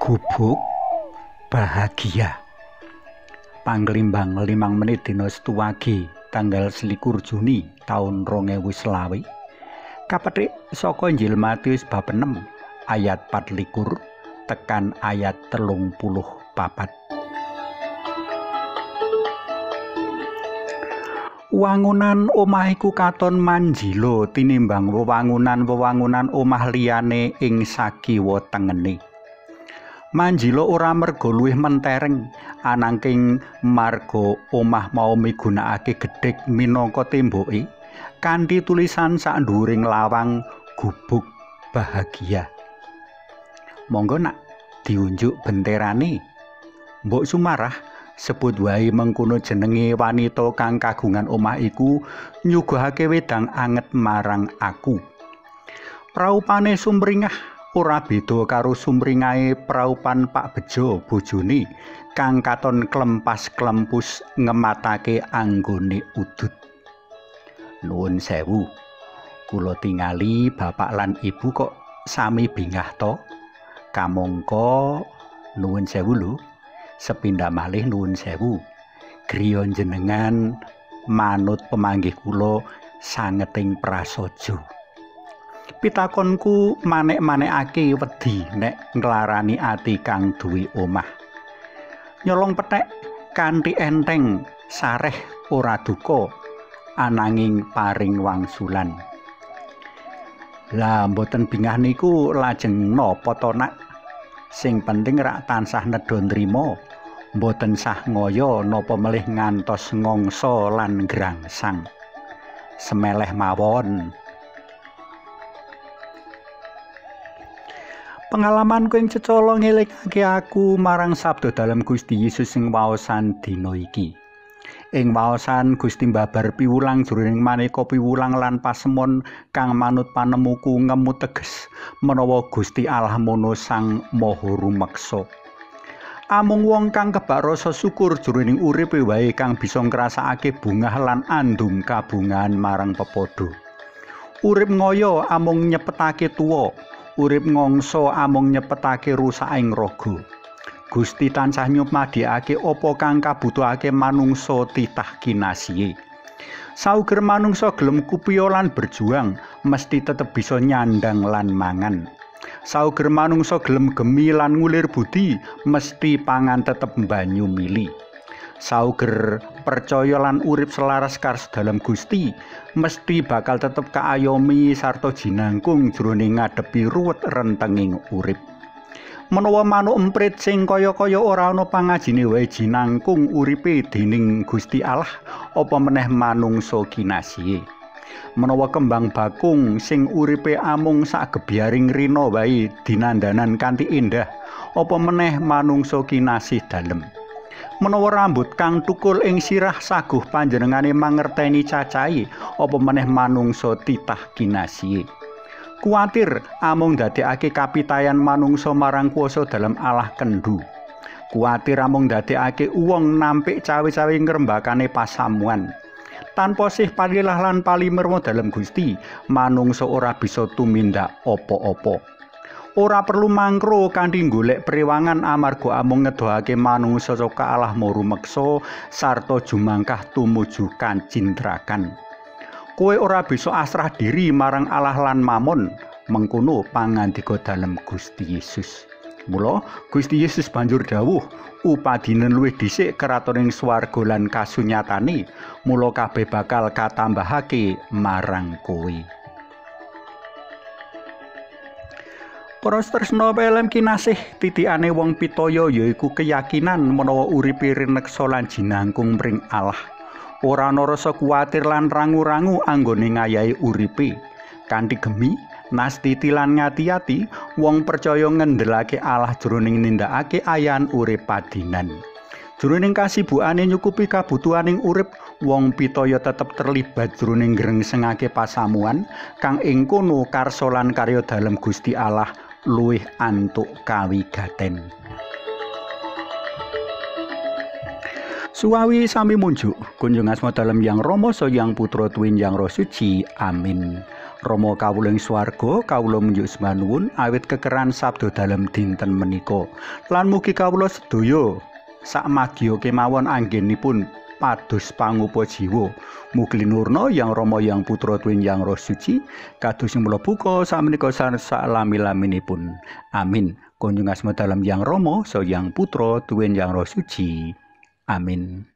Gubuk Bahagia. Panglimbang 5 menit dina Setu Wage tanggal 21 Juni taun 2020. Kapethik saka Injil Matius bab 6 ayat 24 tekan ayat 34. Wangunan omah iku katon manjila tinimbang wewangunan-wewangunan omah liyane ing sakiwa tengene. Manjila ora merga luwih mentereng, ananging marga omah mau migunakake gedhek minangka temboke kanthi tulisan sak dhuwuring lawang Gubuk Bahagia. Monggo nak diunjuk benterane. Mbok Sumarah, sebut wae mengkono jenenge wanita kang kagungan omah iku, nyuguhake wedang anget marang aku. Praupane sumringah ora beda karo sumringahe praupan Pak Bejo bojone kang katon klempas-klempus ngematake anggone udut. Nuwun sewu, kula tingali bapak lan ibu kok sami bingah to? Kamangka nuwun sewu lho, sepindah malih nuwun sewu. Griya jenengan manut pemanggih kula sangeting prasaja. Pitakonku manek-manekake wedi nek nglarani ati kang duwe omah. Nyolong pethek kanthi enteng sareh ora duka ananging paring wangsulan. Lah mboten bingah niku lajeng napa to nak? Sing penting rak tansah nedha nrima, mboten sah ngoyo napa melih ngantos ngongso lan ngrangsang. Semeleh mawon. Pengalamanku ing cecala ngelingake aku marang sabda dalem Gusti Yesus sing waosan dina iki. Ing waosan Gusti mbabar piwulang jroning maneka piwulang lan pasemon kang manut panemuku ngemut teges menawa Gusti Allah mono Sang Maha Rumeksa. Amung wong kang kebak rasa syukur jroning uripe wae kang bisa ngrasakake bungah lan andum kabungahan marang pepadha. Urip ngoyo amung nyepetake tuwa, urip ngongso amung nyepetake rusaking raga. Gusti tansah nyumadhikake apa kang kabutuhake manungsa titah kinasihe. Sauger manungsa gelem kupiya lan berjuang, mesti tetep bisa nyandang lan mangan. Sauger manungsa gelem gemi lan ngulir budi, mesti pangan tetep mbanyu mili. Sauger percaya lan urip selaras karsa dalem Gusti, mesti bakal tetep kaayomi sarta jinangkung jroning ngadepi ruwet rentenging urip. Menawa manuk emprit sing kaya-kaya ora ana pangajine wae jinangkung uripe dening Gusti Allah, apa meneh manungsa kinasihe. Menawa kembang bakung sing uripe amung sak gebyaring rina wae dinandanan kanthi endah, apa meneh manungsa kinasih dalem. Menawa rambut kang tukul ing sirah saguh panjenengane mangerteni cacahe, apa meneh manungsa titah kinasihe. Kuwatir amung ndadekake kapitayan manungsa marang kuasa dalem Allah kendhu. Kuwatir amung ndadekake wong nampik cawe-cawe ngrembakane pasamuan. Tanpa sih palilah lan palimerma dalem Gusti, manungsa ora bisa tumindak apa-apa. Ora perlu mangkro kanthi golek prewangan amarga amung ngedohake manungsa saka Allah Maha Rumeksa sarta jumangkah tumuju kacintrakan. Kowe ora bisa asrah diri marang Allah lan mamon, mengkono pangandika dalem Gusti Yesus. Mula Gusti Yesus banjur dawuh, upadinen luwih dhisik kratoning swarga lan kasunyatane, mula kabeh bakal katambahake marang kowe. Para tresna PLM kinasih, titikane wong pitaya yaiku keyakinan menawa uripe rineksa lan jinangkung mring Allah. Ora ana rasa kuwatir lan rangu-rangu anggone ngayahi uripe. Kanthi gemi, nastiti lan ngati-ati, wong percaya ngendelake Allah jroning nindakake ayan urip padinan. Jroning kasibukane nyukupi kabutuhaning urip, wong pitaya tetep terlibat jroning ngrengsengake pasamuan kang ing kono karsa lan karya dalem Gusti Allah luwih antuk kawigaten. Suwawi sami munjuk, kunjung asma dalem Yang Rama Saha Yang Putra tuwin Yang Roh Suci. Amin. Rama kawula ing swarga, kawula munjuk sembah nuwun awit kekeran sabda dalem dinten menika. Lan mugi kawula sedaya sak madya kemawon anggenipun pados pangupa jiwa. Mugi linurna Yang Rama, Yang Putra, tuwin Yang Roh Suci, kados mula buka sakmenika sak lami-laminipun. Amin. Kunjung asma dalem Yang Rama, saha Yang Putra, tuwin Yang Roh Suci. Amin.